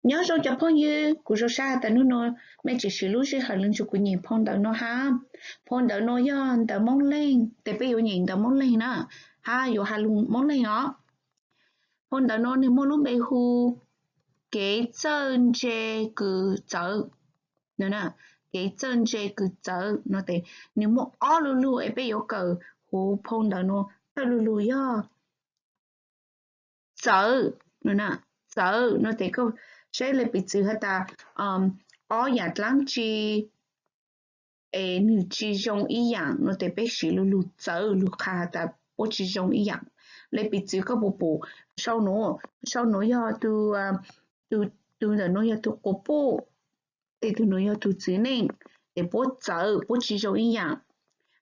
Nyob zoo cov phooj ywg, kuv zoo siab tas hnub no mej tseem siv lub sij hawm los nrog kuv nyeem phau ntawv no hab. Phau ntawv no yog ntawv Moob Leej, tes peb yuav nyeem ntawv Moob Leej na, hab yuav has lug Moob Leej os. Phau ntawv no nwg muaj lub npe hu Kev txawj ntse kws txawv. Kev txawj ntse kws txawv no tes nwg muaj ob lu lug es peb yuav kawm huv phau ntawv no. Thawj lu lug yog txawv, txawv no tes koj saib le piv txwv has tas ob yaam dlaab tsi es nwg tsi zoo ib yaam no tes peb siv lu lug txawv lug qha has tas puab tsi zoo ib yaam. Le piv txwv koj puas pum sau nuav, sau nuav yog tug, tug ntawm nuav yog tug quas puj, tes tug nuav yog tug txiv neej, tes puab txawv puab tsi zoo ib yaam.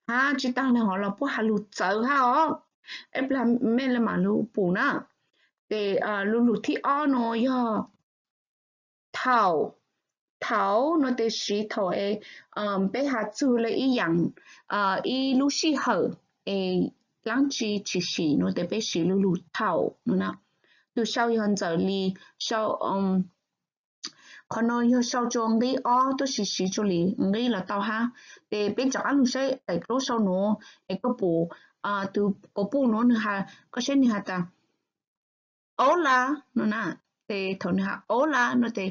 Hab tsi taag le hov los puab has lug txawv hab os. Ib plag mej le maam lug pum na. Tes lu lug thib ob no yog thaum. Thaum no tes siv thaum es peb has txug le ib yaam, ib lub sij hawm es dlaab tsi tshwm sim no tes peb siv lu lug thaum no na. Tug sau yog Ntxawm Lis sau. Qhov no yog sau rua nqib ob, tab sis siv rua li nqib los tau hab. Tes peb rov qaab lug saib daim duab sau nuav es koj pum tug quas puj nuav nwg has, koj saib nwg has tas hola no na. Tes thaum nwg has hola no tes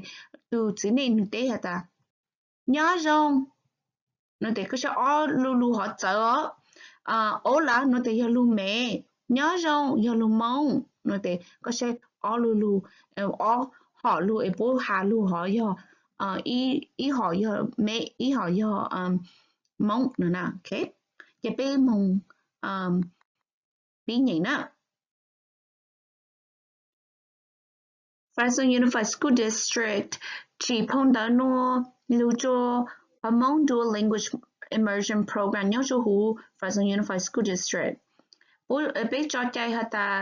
tug txiv neej nwg teb has tas nyob zoo no tes koj saib ob lu lug hov txawv os. Hola no tes yog lug mev, nyob zoo yog lug Moob no tes koj saib ob lu lug, ob hom lug es puab has lug hov yog ib hom yog mev, ib hom yog Moob no na. Ces peb moog pib nyeem na. Phaixoos Unified School District tsim phau ntawv nuav lug rua qhov Moob Dual Language Immersion Program nyob rua huv Phaixoos Unified School District. Peb tso cai has tas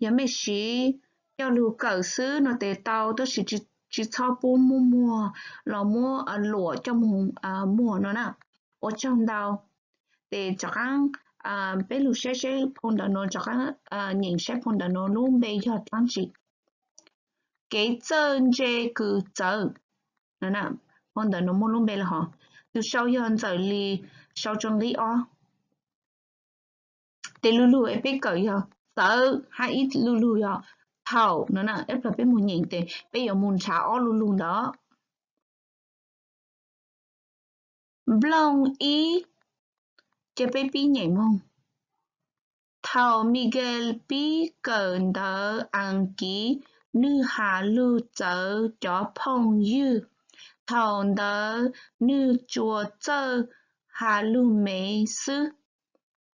yog mej siv coj lug kawm xwb no tes tau, tab sis tsi txhob pub muab muag los muab luam coj moog muag no na. Ua tsaug ntau. Tes rov qaab peb lug saib seb phau ntawv nuav, rov qaab nyeem saib phau ntawv nuav lub npe yog dlaab tsi. Kev txawj ntse kws txawv. Phau ntawv nuav muaj lub npe le hov. Tug sau yog Ntxawm Lis sau rua nqib ob. Tes lu lug es peb kawm yog txawv hab ib lu lug yog thaum no na. Ib plag peb moog nyeem tes peb yuav moog nrhav ob lu lug ntawd. Nplooj ib, ces peb pib nyeem moog. Thaum Miguel pib kawm ntawv Askiv, nwg has lug txawv cov phooj ywg. Thaum ntawd nwg tsuas txawj has lug mev xwb.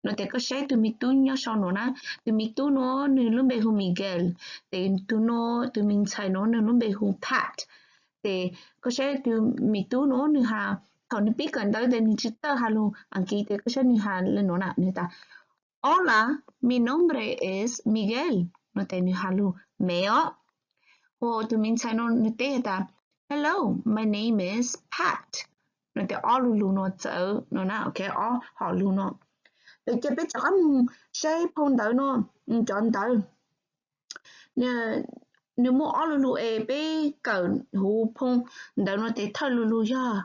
No tes koj saib tug me tub nyob sau nuav na, tug me tub nuav nwg lub npe hu Miguel, tes tug nuav tug me ntxhais nuav nwg lub npe hu Pat. Tes koj saib tug me tub nuav nwg has, thaum nwg pib kawm ntawv tes nwg tsi txawj has lug Askiv tes koj saib nwg has le nuav na, nwg tas Hola, mi nombre es Miguel no tes nwg has lug mev os. Ho tug me ntxhais nuav nwg teb has tas Hello, my name is Pat no tes ob lu lug nuav txawv no na, ok, ob hom lug nuav. Ces peb rov qab moog saib phau ntawv nuav, cov ntawv nwg muaj ob lu lug es peb kawm huv phau ntawv nuav tes thawj lu lug yog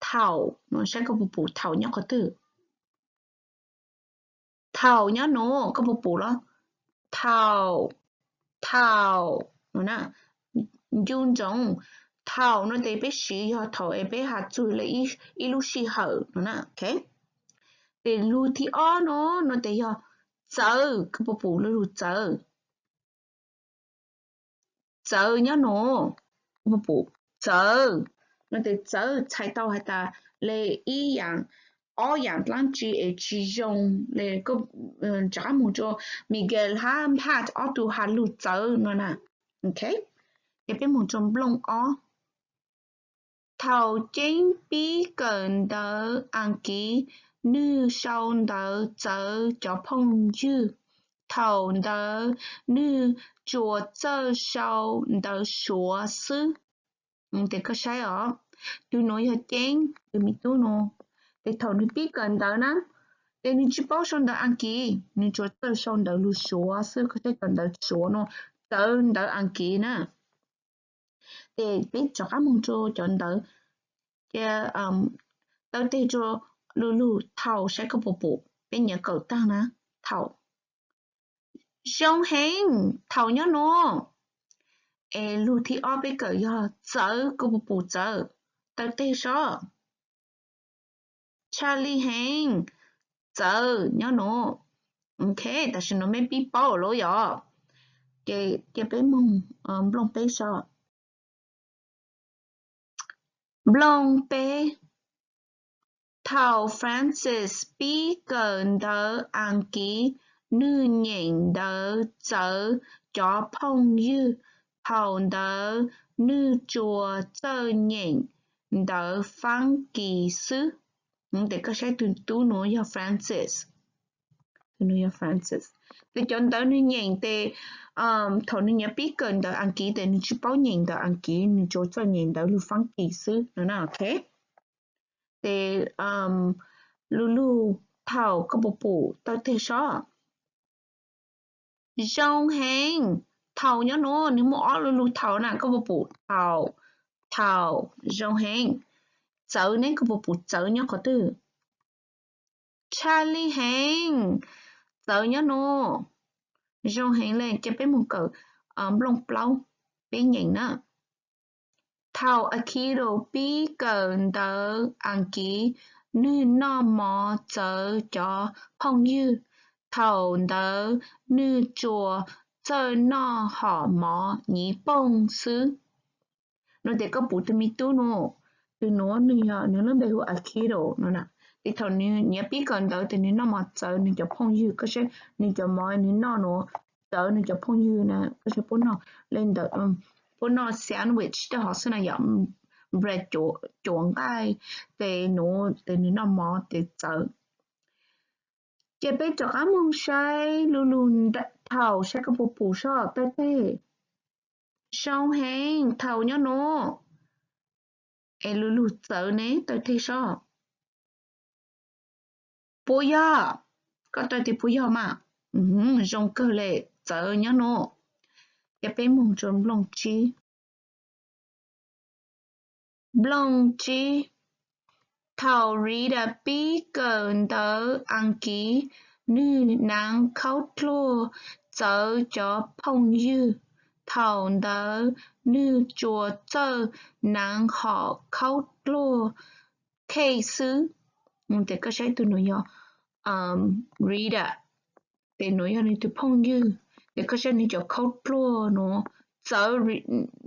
thaum no, saib koj puas pum thaum nyob qhov twg. Thaum nyob nuav koj puas pum los? Thaum, thaum no na, ncu ntsoov, thaum no tes peb siv yog thaum es peb has txug le ib lub sij hawm no na, ok. Tes lug thib ob no, no tes yog txawv, koj puas pum lug txawv? Txawv nyob nuav, koj puas pum txawv? No tes txawv txhais tau has tas le ib yaam, ob yaam dlaab tsi es tsi zoo le. Rov qab moog rua Miguel hab Pat ob tug has lug txawv no na, ok. Ces peb moog rua nplooj ob. Thaum Ceeb pib kawm ntawv Askiv, nwg sau ntawv txawv cov phooj ywg. Thaum ntawd nwg tsuas txawj sau ntawv Suav xwb. Tes koj saib os, tug nuav yog Ceeb, tug me tub nuav. Tes thaum nwg pib kawm ntawv na, tes nwg tsi paub sau ntawv Askiv, nwg tsuas txawj sau ntawv lug Suav xwb. Koj saib cov ntawv Suav nuav, txawv ntawv Askiv na. Ces peb rov qab moog rua cov ntawv, cia taw teg rua Lug Lug thaum saib koj puas pum, peb nyiav kawm taag na, thaum. Zoo heev, thaum nyob nuav. Es lug thib ob peb kawm yog txawv, koj puas pum txawv, taw teg sob. Tshaj lij heev, txawv nyob nuav. Ok, tam sim nuav mej pib paub lawm yom? Ces cia peb moog nplooj peb sob. Nplooj peb. Thaum Francis pib kawm ntawv Askiv, nwg nyeem ntawv txawv cov phooj ywg. Thaum ntawd nwg tsuas txawj nyeem ntawv Faab Kis xwb. Tes koj saib tug tub nuav yog Francis. Tes cov ntawv nwg nyeem tes, thaum nwg nyiav pib kawm ntawv Askiv tes nwg tsi paub nyeem ntawv Askiv, nwg tsuas txawj nyeem ntawv lug Faab Kis xwb no na. Ok, tes Lug Lug thaum koj puas pum, taw teg sob. Zoo heev, thaum nyob nuav, nwg muaj ob Lug Lug thaum na, koj puas pum thaum, thaum, zoo heev. Txawv ne, koj puas pum txawv nyob qhov twg? Tshaj lij heev, txawv nyob nuav. Zoo heev le, cia peb moog kawm nplooj plaub, peb nyeem na. Thaum Akilo pib kawm ntawv Askiv, nwg noj mov txawv cov phooj ywg. Thaum ntawd nwg tsuas txawj noj hom mov nyiv pooj xwb. No tes koj pum tug me tub nuav, tug nuav nwg yog, nwg lub npe hu Akilo no na. Tes thaum nwg nyiav pib kawm ntawv tes nwg noj mov txawv nwg cov phooj ywg, koj saib nwg cov mov nwg noj nuav, txawv nwg cov phooj ywg na, koj saib puab noj le ntawd, puab noj sandwich rau hov xwb na yom, bread, cuav nqaij, tes nuav tes nwg noj mov tes txawv. Ces peb rov qab moog saib Lug Lug thaum, saib koj puas pum sob, taw teg. Zoo heev, thaum nyob nuav. Es Lug Lug txawv ne, taw teg sob. Puas yog? Koj taw tes puas yog mas? Zoo kawg le, txawv nyob nuav. Ces peb moog rua nplooj tsib. Nplooj tsib. Thaum Rita pib kawm ntawv Askiv, nwg naav khaub dluag txawv cov phooj ywg. Thaum ntawd nwg tsuas txawj naav hom khaub dluag khej xwb. Tes koj saib tug nuav yog Rita, tes nuav yog nwg tug phooj ywg, tes koj saib nwg cov khaub dluag nuav txawv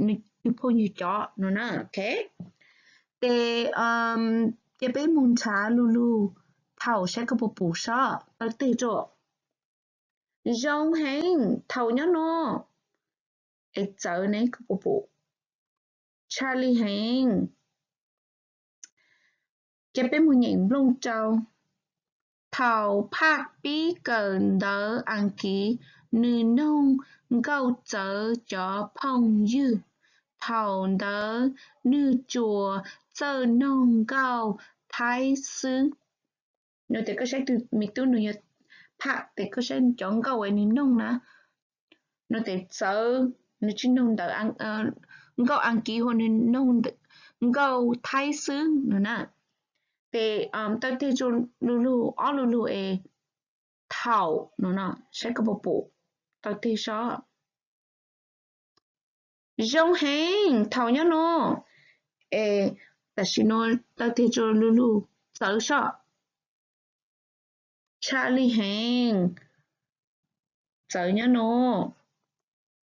nwg tug phooj ywg cov no na. Ok, tes cia peb moog nrhav Lug Lug thaum, saib koj puas pum sob, taw teg rua. Zoo heev, thaum nyob nuav. Es txawv ne, koj puas pum? Tshaj lij heev. Ces peb moog nyeem nplooj rau. Thaum Phaj pib kawm ntawv Askiv, nwg noog nkauj txawv cov phooj ywg. Thaum ntawd nwg tsuas txawj noog nkauj Thaib xwb. No tes koj saib tug me tub nuav yog Phaj, tes koj saib cov nkauj es nwg noog na. No tes txawv, nwg tsi noog ntawv, nkauj Askiv hab, nwg noog nkauj Thaib xwb no na. Tes taw teg rua Lug Lug, ob Lug Lug es thaum no, saib koj puas pum, taw teg sob. Zoo heev, thaum nyob nuav. Es tam sim nuav taw teg rua Lug Lug, txawv sob. Tshaj lij heev, txawv nyob nuav.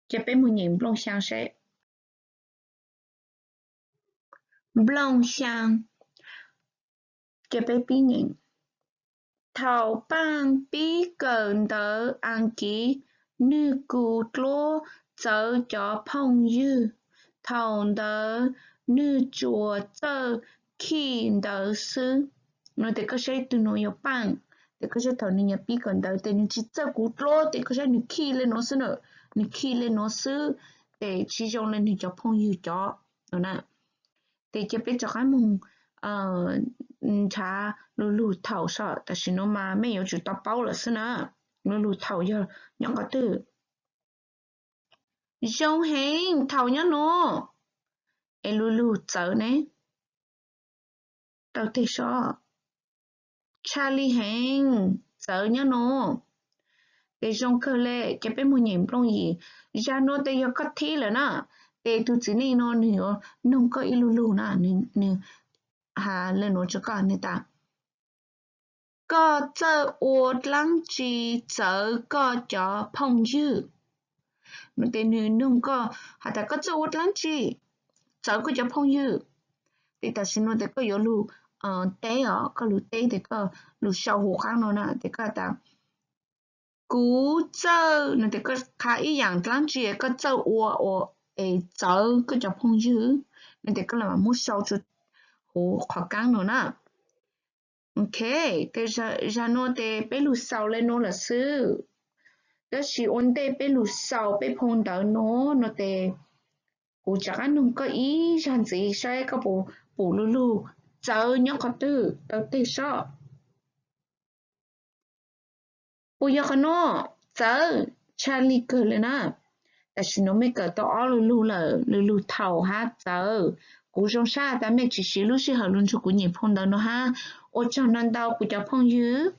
Ces peb moog nyeem nplooj xyaa saib. Nplooj xyaa, ces peb pib nyeem. Thaum Paaj pib kawm ntawv Askiv, nwg kws dluab txawv cov phooj ywg. Thaum ntawd nwg tsuas txawj khij ntawv xwb. No tes koj saib tug nuav yog Paaj, tes koj saib thaum nwg nyiav pib kawm ntawv tes nwg tsi txawj kws dluab, tes koj saib nwg khij le nuav xwb na, nwg khij le nuav xwb, tes tsi zoo le nwg cov phooj ywg cov no na. Tes cia peb rov qab moog nrhav Lug Lug thaum sob, tam sim nuav mas mej yuav tsum tau paub lawm xwb na. Lug Lug thaum yog nyob qhov twg? Zoo heev, thaum nyob nuav. es lu lug txawv ne? Tau teg sob. Tshaj li heev, txawv nyob no. Ces zoo kawg le, ces peb mus nyem nplooj yim. Zag nuav tes yog koj thib lawm na, ces tus txiv neej no nwg yuav noog koj ib lu lug na, nwg has le nuav rua koj, nwg tas, koj txawj ua dlaab tsi txawv koj cov phooj ywg? Nuav tes nwg noog koj has tas koj txawj ua dlaab tsi txawv koj cov phooj ywg. Ces tam sim nuav tes koj yuav lug teb os, koj lug teb tes koj lug sau huv qaab no na, tes koj tas, kuv txawj, nuav tes koj qha ib yaam dlaab tsi koj txawj ua ua es txawv koj cov phooj ywg, nuav tes koj lug muab sau rua huv qhov kaab no na. Ok, tes zag nuav tes peb lug xaus le nuav lawm xwb. Tab sis ua ntej peb lug xaus peb phau ntawv nuav no tes kuv rov qaab noog koj ib zag ntxiv saib koj puas pum lu lug txawv nyob qhov twg, tau teg sob. Puas yog qhov nuav? Txawv tshaj li kawg le na. Tam sim nuav mej kawm tau ob lu lug lawm, lu lug thaum hab txawv. Kuv zoo sab tas mej tsi siv lub sij hawm lug nrug kuv nyem phau ntawv nuav hab. Ua tsaug ntau ntau kuv cov phooj ywg.